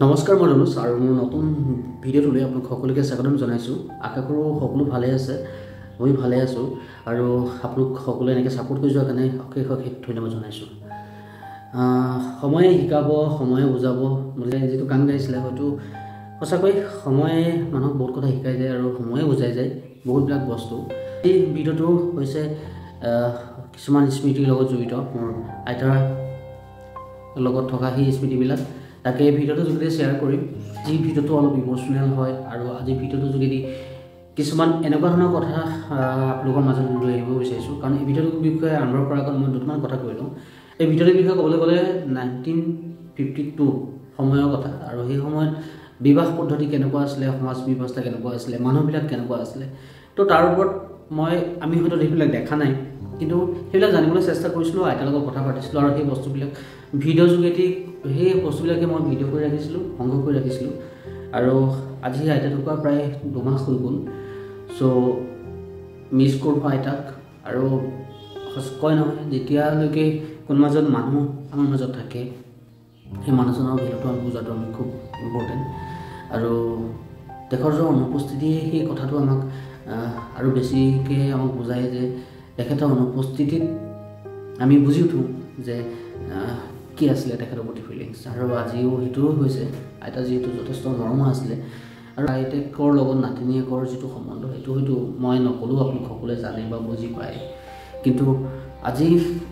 নমস্কাৰ, মই ৰণোজ আৰু মোৰ নতুন ভিডিঅ'টোলৈ আপোনাক সকলোকে স্বাগতম জনাইছোঁ। আশা কৰোঁ সকলো ভালে আছে, মই ভালে আছোঁ আৰু আপোনালোক সকলোৱে এনেকৈ ছাপোৰ্ট কৰি যোৱাৰ কাৰণে অশেষ অশেষ ধন্যবাদ জনাইছোঁ। সময়ে শিকাব, সময়ে বুজাব বোলে যিটো গান গাইছিলে, হয়তো সঁচাকৈ সময়ে মানুহক বহুত কথা শিকাই যায় আৰু সময়ে বুজাই যায় বহুতবিলাক বস্তু। এই ভিডিঅ'টো হৈছে কিছুমান স্মৃতিৰ লগত জড়িত, মোৰ আইতাৰ লগত থকা সেই স্মৃতিবিলাক, তাকে এই ভিডিঅ'টোৰ যোগেদি শ্বেয়াৰ কৰিম। যি ভিডিঅ'টো অলপ ইম'চনেল হয় আৰু আজি ভিডিঅ'টোৰ যোগেদি কিছুমান এনেকুৱা ধৰণৰ কথা আপোনালোকৰ মাজত লৈ আহিব বিচাৰিছোঁ। কাৰণ এই ভিডিঅ'টোৰ বিষয়ে আৰম্ভ কৰাৰ আগত মই দুটামান কথা কৈ লওঁ। এই ভিডিঅ'টোৰ বিষয়ে ক'বলৈ গ'লে 1952 সময়ৰ কথা আৰু সেই সময়ত বিবাহ পদ্ধতি কেনেকুৱা আছিলে, সমাজ ব্যৱস্থা কেনেকুৱা আছিলে, মানুহবিলাক কেনেকুৱা আছিলে, তো তাৰ ওপৰত আমি হয়তো সেইবিলাক দেখা নাই, কিন্তু সেইবিলাক জানিবলৈ চেষ্টা কৰিছিলোঁ, আইতাৰ লগত কথা পাতিছিলোঁ আৰু সেই বস্তুবিলাক ভিডিঅ' যোগেদি সেই বস্তুবিলাকে মই ভিডিঅ' কৰি ৰাখিছিলোঁ, সংগ্ৰহ কৰি ৰাখিছিলোঁ। আৰু আজি আইতা ঢুকোৱা প্ৰায় 2 মাহ হৈ গ'ল। চ' মিছ কৰোঁ আইতাক। আৰু কয় নহয়, যেতিয়ালৈকে কোনোবা এজন মানুহ আমাৰ মাজত থাকে, সেই মানুহজনৰ ভেলুটো আমি বুজাটো আমি খুব ইম্পৰ্টেণ্ট। আৰু তেখেতৰ অনুপস্থিতিয়ে সেই কথাটো আমাক আৰু বেছিকৈ আমাক বুজায় যে তেখেতৰ অনুপস্থিতিত আমি বুজি উঠোঁ যে কি আছিলে তেখেতৰ প্ৰতি ফিলিংছ। আৰু আজিও সেইটোও হৈছে, আইতা যিহেতু যথেষ্ট মৰমৰ আছিলে আৰু আইতাকৰ লগত নাতিনীয়েকৰ যিটো সম্বন্ধ, সেইটো হয়তো মই নক'লেও আপোনালোক সকলোৱে জানে বা বুজি পায়। কিন্তু আজি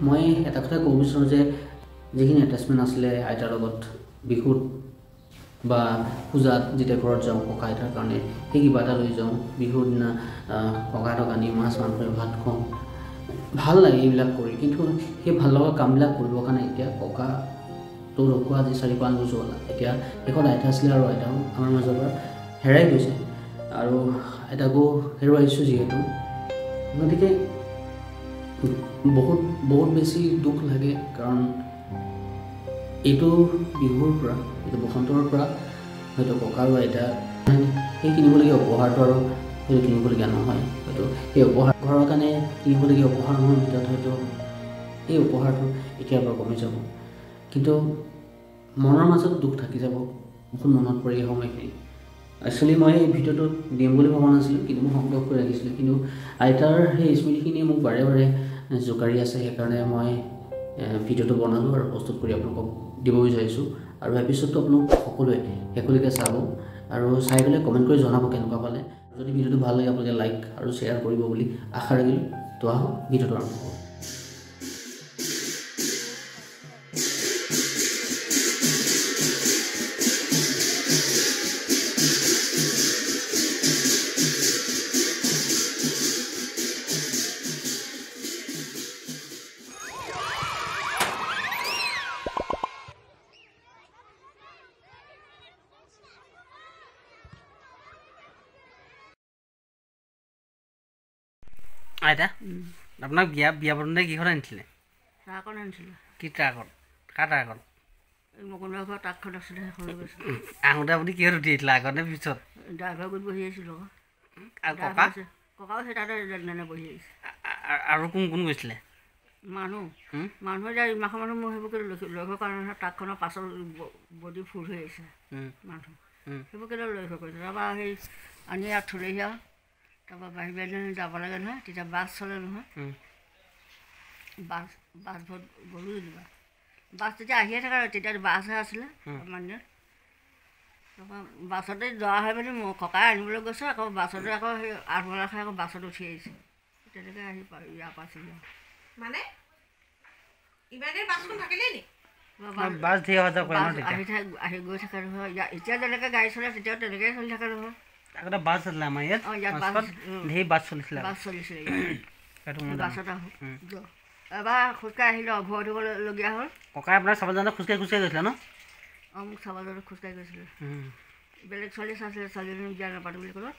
মই এটা কথাই ক'ব বিচাৰোঁ যে যিখিনি এটেচমেণ্ট আছিলে আইতাৰ লগত, বিহুত বা পূজাত যেতিয়া ঘৰত যাওঁ ককা আইতাৰ কাৰণে সেই কিবা এটা লৈ যাওঁ, বিহুৰ দিনা ককা আইতাক আনি মাছ মাংসৰে ভাত খুৱাওঁ, ভাল লাগে এইবিলাক কৰি। কিন্তু সেই ভাল লগা কামবিলাক কৰিবৰ কাৰণে এতিয়া ককাটো ঢুকোৱা আজি 4-5 বছৰ হ'ল। এতিয়া শেষত আইতা আছিলে আৰু আইতাও আমাৰ মাজৰ পৰা হেৰাই গৈছে আৰু আইতাকো হেৰুৱাইছোঁ যিহেতু, গতিকে বহুত বহুত বেছি দুখ লাগে। কাৰণ এইটো বিহুৰ পৰা, এইটো বসন্তৰ পৰা হয়তো ককা আৰু আইতা সেই কিনিবলগীয়া উপহাৰটো আৰু হয়তো কিনিবলগীয়া নহয়, হয়তো সেই উপহাৰ ঘৰৰ কাৰণে কিনিবলগীয়া উপহাৰসমূহৰ ভিতৰত হয়তো এই উপহাৰটো এতিয়াৰ পৰা কমি যাব, কিন্তু মনৰ মাজত দুখ থাকি যাব, বহুত মনত পৰে এই সময়খিনি। একচুৱেলি মই এই ভিডিঅ'টো দিম বুলি ভবা নাছিলোঁ, কিন্তু মই সংগ্ৰহ কৰি ৰাখিছিলোঁ। কিন্তু আইতাৰ সেই স্মৃতিখিনিয়ে মোক বাৰে বাৰে জোকাৰি আছে, সেইকাৰণে মই ভিডিঅ'টো বনালোঁ আৰু প্ৰস্তুত কৰি আপোনালোকক দিব বিচাৰিছোঁ। আৰু এপিছ'ডটো আপোনালোক সকলোৱে শেষলৈকে চাব আৰু চাই পেলাই কমেণ্ট কৰি জনাব কেনেকুৱা পালে। যদি ভিডিঅ'টো ভাল লাগে আপোনালোকে লাইক আৰু শ্বেয়াৰ কৰিব বুলি আশা ৰাখিলোঁ। তো আহক ভিডিঅ'টো আৰম্ভ কৰোঁ। আইতা, আপোনাক বিয়া পাতোঁতে কিহত আনিছিলে? ট্ৰাকত আনিছিলে। কি ট্ৰাকত? কাৰ ট্ৰাকত? মকনুৱা ঘৰৰ ট্ৰাকখন আছিলে, সেইখন লৈ গৈছিলে। আহোঁতে আপুনি কিহত উঠি আহিছিলে, আগত নে পিছত? ড্ৰাইভাৰ গুৰিত বহি আছিলোঁ আকৌ। আৰু ককা? ককাও সেই তাতে যেনে বহি আহিছে। আৰু কোন কোন গৈছিলে? মানুহ মানুহ এতিয়া ইমানখন মানুহ মোৰ সেইবোৰ কেলৈ লক্ষ্য কৰা নহয়, ট্ৰাকখনৰ পাছত বডি ফুল হৈ আহিছে মানুহ, সেইবোৰ কেলৈ লক্ষ্য কৰিছে। তাৰপৰা সেই আনি ইয়াত থ'লেহি আৰু। তাৰপৰা বাহিৰ বাহিৰ যাব লাগে নহয়, তেতিয়া বাছ চলে নহয়, বাছবোৰত গ'লোঁ যেনিবা। বাছ তেতিয়া আহিয়ে থাকে, তেতিয়া বাছহে আছিলে আমাৰ দিনত। তাৰপৰা বাছতে যোৱা হৈ পিনি মোৰ ককাই আনিবলৈ গৈছে, আকৌ বাছতে আকৌ সেই আগবেলা খাই আকৌ বাছত উঠি আহিছে, তেনেকৈ আহি ইয়াৰ পাইছিলোঁ। মানে ইমানেই বাছখন থাকিলেই নি? বাছ ধেৰ অহা যোৱা কৰে ন তেতিয়া? আহি থাকে, আহি গৈ থাকে নহয়। এতিয়া যেনেকৈ গাড়ী চলে তেতিয়াও তেনেকৈয়ে চলি থাকে নহয়। আগতে বাছ আছিলে আমাৰ ইয়াত, ধেৰ বাছ চলিছিলে। বাছ চলিছিলে, বাছত আহোঁ। এবাৰ খোজকাঢ়ি আহিলোঁ, ঘৰ ধুবলগীয়া হ'ল। ককাই আপোনাক চাবলৈ যাওঁতে খোজকাঢ়ি খোজকাঢ়ি গৈছিলে ন? অঁ, মোক চাবলৈ যাওঁতে খোজকাঢ়ি গৈছিলে। বেলেগ ছোৱালী চাইছিলে, ছোৱালীজনী বিয়া নাপাতো বুলি ক'লত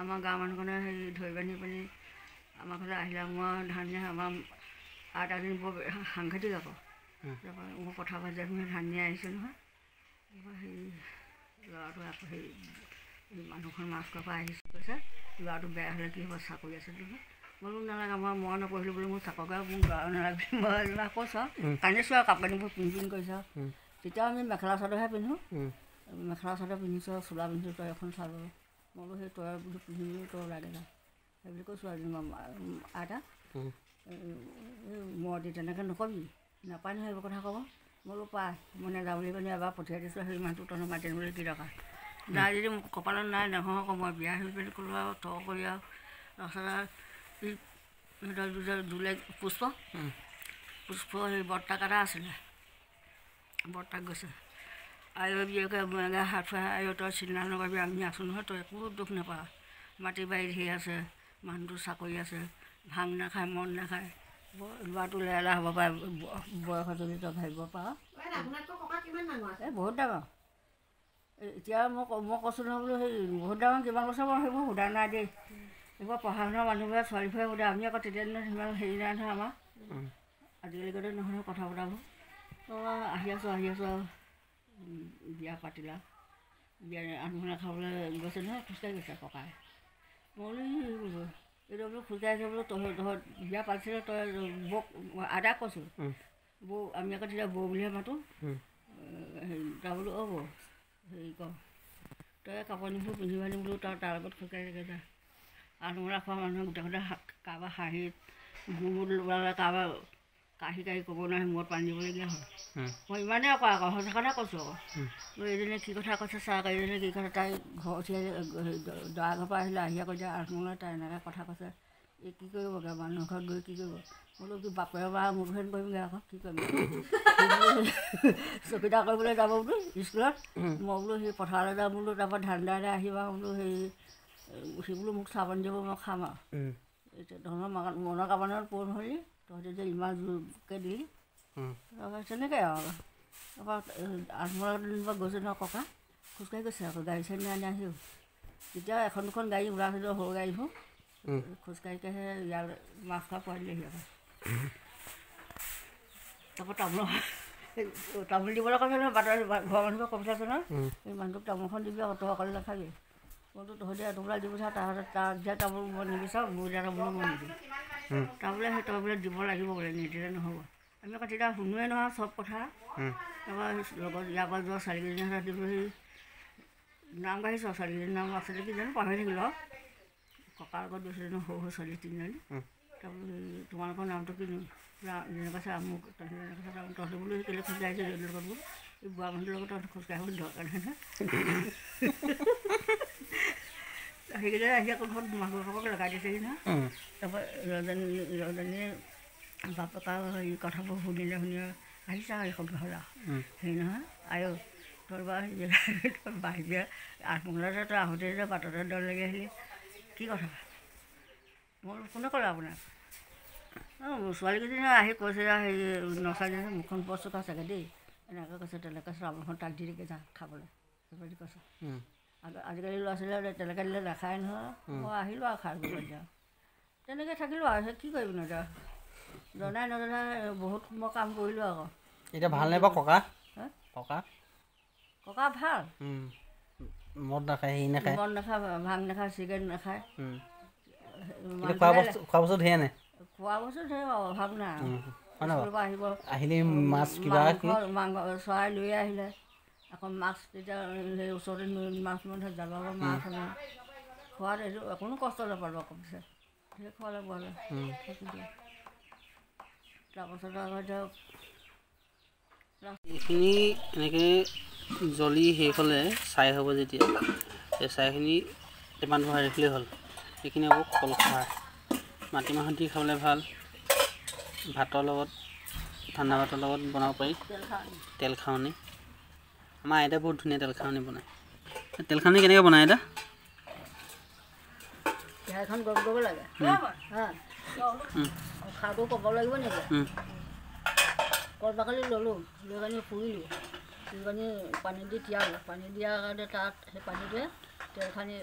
আমাৰ গাঁৱৰ মানুহখনে হেৰি ধৰি বান্ধি পিনি আমাৰ ঘৰলৈ আহিলে। মই ধান নিয়ে, আমাৰ আইতাজনী বৰ সাংঘাতিক আকৌ। তাৰপৰা মোৰ পথাৰ পৰা যে ধান নিয়ে আহিছোঁ নহয়, তাৰপৰা সেই ল'ৰাটো আকৌ সেই মানুহখন মাছ খোৱাৰ পৰা আহিছে, কৈছে ল'ৰাটো বেয়া হ'লে কি হ'ব, চাকৰি আছে নহয়। মই বোলো নালাগে, মই নপঢ়িলোঁ বোলো, মোৰ চাকৰি মোক ল'ৰাও নালাগে বুলি মই যেনিবা কৈছোঁ আৰু কান্দিছোঁ আৰু কাপোৰ কানিবোৰ পিন্ধি পিন্ধি কৰিছোঁ আৰু। তেতিয়াও আমি মেখেলা চাদৰহে পিন্ধোঁ। মেখেলা চাদৰ পিন্ধিছ, চোলা পিন্ধিছ, তই এখন চাদৰ। মই বোলো সেই তই বোলো পিন্ধিবি, তই ওলাগে যা, সেইবুলি কৈছোঁ। আৰু আইতা মই তেনেকৈ নকবি, নাপায় নহয় সেইবোৰ কথা ক'ব। মই বোলো পাই, মই নাযাওঁ বুলি পিনি এবাৰ পঠিয়াই দিছোঁ। সেই মানুহটো তহঁতৰ মাতি আনিবলৈ কি দৰকাৰ? নাই যদি মোক কপালত নাই নহয় আকৌ মই বিয়া হৈ পিনি ক'লোঁ আৰু তই কৰি আৰু। তাৰপাছত আৰু সিহঁতৰ দুলেগ পুষ্প পুষ্প সেই বৰ্তাক এটা আছিলে, বৰ্তাক গৈছে আয়ৈ বিয়কে মই হাত ফুৱাই, আয়ৈ তই চিন্তা নকৰিবি, আমি আছোঁ নহয়, তই একো দুখ নাপাৱ। মাটি বাৰী ধেৰ আছে, মানুহটো চাকৰি আছে, ভাং নাখায়, মদ নাখায়, ল'ৰাটো লেৰেলা হ'ব পাৰে বয়সত যদি তই ভাবিব পাৰ। এই বহুত ডাঙৰ এতিয়া। মই কৈছোঁ নহয় বোলো সেই বহুত ডাঙৰ, কিমান বছৰ মই সেইবোৰ সোধা নাই দেই। এইবোৰ পঢ়া শুনা মানুহবোৰে ছোৱালীবোৰে সোধে, আমি আকৌ তেতিয়া দিনত সিমান হেৰি নাই নহয় আমাৰ, আজিকালি গতে নহয় নহয় কথা পতাবোৰ। আহি আছোঁ আহি আছোঁ আৰু বিয়া পাতিলা, বিয়া আঠমঙলা খাবলৈ গৈছে নহয়, খোজকাঢ়ি গৈছে ককাই। মই বোলো এইটো বোলো খোজকাঢ়ি আহিছে বোলো, তহঁত তহঁত বিয়া পাতিছিলে তই বৌক আইতাক কৈছোঁ, বৌ, আমি আকৌ তেতিয়া বৌ বুলিহে মাতোঁ। হেৰি তাৰ বোলো অ' বৌ, হেৰি কৰ তই কাপোৰ কানিবোৰ পিন্ধি মেলি বোলো তই তাৰ লগত খোজকাঢ়ি থাকে যা। আঠমঙলা খোৱা মানুহে গোটেই গোটেই কাৰোবাৰ হাঁহিত গুৰ ওলালে, কাৰোবাৰ কাঢ়ি কাঢ়ি ক'ব নোৱাৰে, মূৰত পানী দিবলগীয়া হয়। মই ইমানেই আকৌ আকৌ সঁচা কথা কৈছোঁ আকৌ। এইজনীয়ে কি কথা কৈছে চা, এইজনীয়ে কি কথা, তাই ঘৰ উঠি আহি দৰা ঘৰৰ পৰা আহিলে, আহি আকৌ এতিয়া আঠমঙলা তাই এনেকৈ কথা কৈছে, এই কি কৰিবগৈ মানুহৰ ঘৰত গৈ কি কৰিব? বোলো কি বাপেৰৰ পৰা মুঠেন কৰিমগৈ আকৌ কি কৰিম, চকীদাৰ কৰিবলৈ যাব বোলো স্কুলত, মই বোলো সেই পথাৰলৈ যাম বোলো, তাৰপৰা ধান দাই আহিবা বোলো, সেই সি বোলো মোক চাহ পানী দিব, মই খাম আৰু। এতিয়া তহঁতৰ মনৰ কামনাত পূৰণ হ'লি, তহঁতি যে ইমান জোৰকৈ দিলি, তাৰপৰা তেনেকৈ আৰু। তাৰপৰা আঠমঙলা দিনৰ গৈছে নহয় ককা, খোজকাঢ়ি গৈছে আকৌ, গাড়ী চাড়ী নাই আহিও তেতিয়া এখন দুখন গাড়ী ওলাইছে, সৰু গাড়ীবোৰ, খোজকাঢ়িকেহে ইয়ালৈ মাছ খোৱা পোৱাই দিলেহি আকৌ। তাৰপৰা তামোল তামোল দিবলৈ কৈছে নহয়, বাটৰ ঘৰৰ মানুহবোৰে কৈ পঠিয়াইছে নহয়, এই মানুহটোক তামোলখন দিবি আকৌ, তই অকলে নাখাবি। মইতো তহঁতি এটোপোলা দি পঠিয়া, তাহাঁতে তাক দিয়া তামোল মই নিবিচাৰোঁ, মোৰ দিয়া তামোলো মই নিদিওঁ। তাৰ বোলে সেই তই বোলে দিব লাগিব বোলে, নিদিলে নহ'ব। আমি আকৌ তেতিয়া শুনোৱে নহয় চব কথা। তাৰপৰা লগত ইয়াৰ পৰা যোৱা ছোৱালীকেইজনী দিলোঁ, সেই নাম গাইছোঁ, ছোৱালীকেইজনীৰ নাম আছিলে কি জানো পাহৰি থাকিলোঁ আৰু। ককাৰ আগত গৈছিলে নহয় সৰু সৰু ছোৱালী তিনিজনী। তাৰপৰা তোমালোকৰ নামটো কিনো যেনে কৈছে আমুক, তহঁতে কৈছে তহঁতে বোলো সেই কেলৈ খোজকাঢ়িছে লগত বোলো, এই বুঢ়া মানুহটোৰ লগত তহঁতে খোজকাঢ়িব দৰকাৰ নাই নহয়। সেইকেইটা আহি আকৌ ঘৰত মাক বাপেকক লগাই দিছেহি নহয়। তাৰপৰা ৰজনী ৰজনীয়ে বাপেকৰ হেৰি কথাবোৰ শুনিলে, শুনি আহিছে আৰু এইখন ঘৰলৈ। হেৰি নহয় আয়ৈ তোৰ বাৰু বাহিৰে আঠমঙলাতে তই আহোঁতে যে বাটতে দল লাগি আহিলি, কি কথা? মই কোনে ক'লে আপোনাক? অঁ ছোৱালীকেইজনীয়ে আহি কৈছে, হেৰি নচাজনী মুখখন বৰ চোকা চাগে দেই, এনেকৈ কৈছে তেনেকৈ তামোলখন তাক দি দিগে যা খাবলৈ, সেইবুলি কৈছে। আজিকালি ল'ৰা ছোৱালীয়ে তেনেকৈ দিলে নাখায় নহয়। মই আহিলোঁ আৰু খাই গৈ এতিয়া তেনেকৈ থাকিলোঁ আৰু, সেই কি কৰিবি এতিয়া, জনাই নজনাই বহুত মই কাম কৰিলোঁ আকৌ। এতিয়া ভালনে বাৰু ককা? ককা ককা ভাল, মদ নাখায়, হেৰি নাখায়, মদ নাখায়, ভাং নাখায়, চিগাৰেট নাখায়। খোৱা বস্তু ধেৰ আনে, খোৱা বস্তু ধেৰ, অভাৱ নাই। স্কুলৰ পৰা আহিব, আহিলে মাছ কিবা মাংস চৰাই লৈ আহিলে, আকৌ মাছ তেতিয়া সেই ওচৰতে মাছ মানুহে জালৰ মাছ আনে, খোৱাত এইটো কোনো কষ্ট নাপালোঁ আকৌ, পিছে ধেৰ খোৱালে বোৱালে থাকি দিয়ে। তাৰপাছত আকৌ এতিয়া এইখিনি এনেকৈ জ্বলি শেষ হ'লে ছাই হ'ব, যেতিয়া এই ছাইখিনি টেমাত ভৰাই ৰাখিলেই হ'ল। এইখিনি হ'ব কলখাৰ, মাটিমাহত দি খাবলৈ ভাল, ভাতৰ লগত, ঠাণ্ডা ভাতৰ লগত বনাব পাৰি। তেল খাৱনি, আমাৰ আইতাই বহুত ধুনীয়া তেল খাৱনি বনায়। তেল খাৱনি কেনেকৈ বনায় আইতা? কেৰাহীখন গৰম কৰিব লাগে, খাৰটো ক'ব লাগিব নেকি? কল বাকলি ল'লোঁ, লৈ কানি পুৰিলোঁ, পুৰি কানি পানী দি তিয়ালোঁ, পানী দিয়াৰ কাৰণে তাত সেই পানীটোৱে তেল খানি